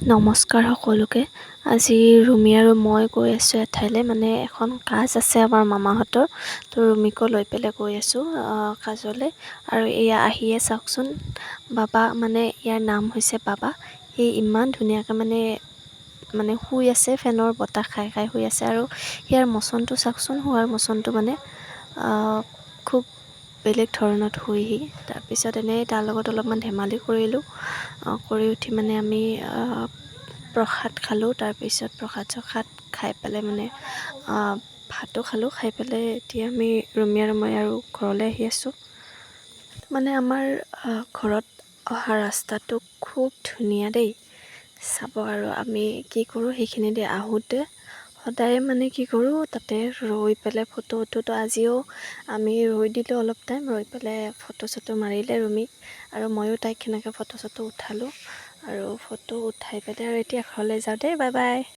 নমস্কাৰ সকলোকে। আজি ৰুমি আৰু মই গৈ আছোঁ এঠাইলৈ, মানে এখন কাজ আছে আমাৰ মামাহঁতৰ। তো ৰুমিকো লৈ পেলাই গৈ আছোঁ কাজলৈ। আৰু এয়া আহিয়ে চাওকচোন বাবা, মানে ইয়াৰ নাম হৈছে বাবা। সি ইমান ধুনীয়াকৈ মানে মানে শুই আছে, ফেনৰ বতাহ খাই খাই শুই আছে। আৰু ইয়াৰ মোচনটো চাওকচোন, শোৱাৰ মোচনটো মানে খুব বেলেগ ধৰণত শুই সি। তাৰপিছত এনেই তাৰ লগত অলপমান ধেমালি কৰিলোঁ, কৰি উঠি মানে আমি প্ৰসাদ খালোঁ। তাৰপিছত প্ৰসাদ চসাদ খাই পেলাই মানে ভাতো খালোঁ। খাই পেলাই এতিয়া আমি ৰুমি আৰু মই আৰু ঘৰলৈ আহি আছোঁ। মানে আমাৰ ঘৰত অহা ৰাস্তাটো খুব ধুনীয়া দেই, চাব। আৰু আমি কি কৰোঁ, সেইখিনিতে আহোঁতে সদায় মানে কি কৰোঁ, তাতে ৰৈ পেলাই ফটো উঠোঁ। তো আজিও আমি ৰৈ দিলোঁ অলপ টাইম, ৰৈ পেলাই ফটো চটো মাৰিলে ৰুমিক আৰু ময়ো তাইক সেনেকৈ ফটো চটো উঠালোঁ। আৰু ফটো উঠাই পেলাই আৰু এতিয়া ঘৰলৈ যাওঁ দেই, বাই বাই।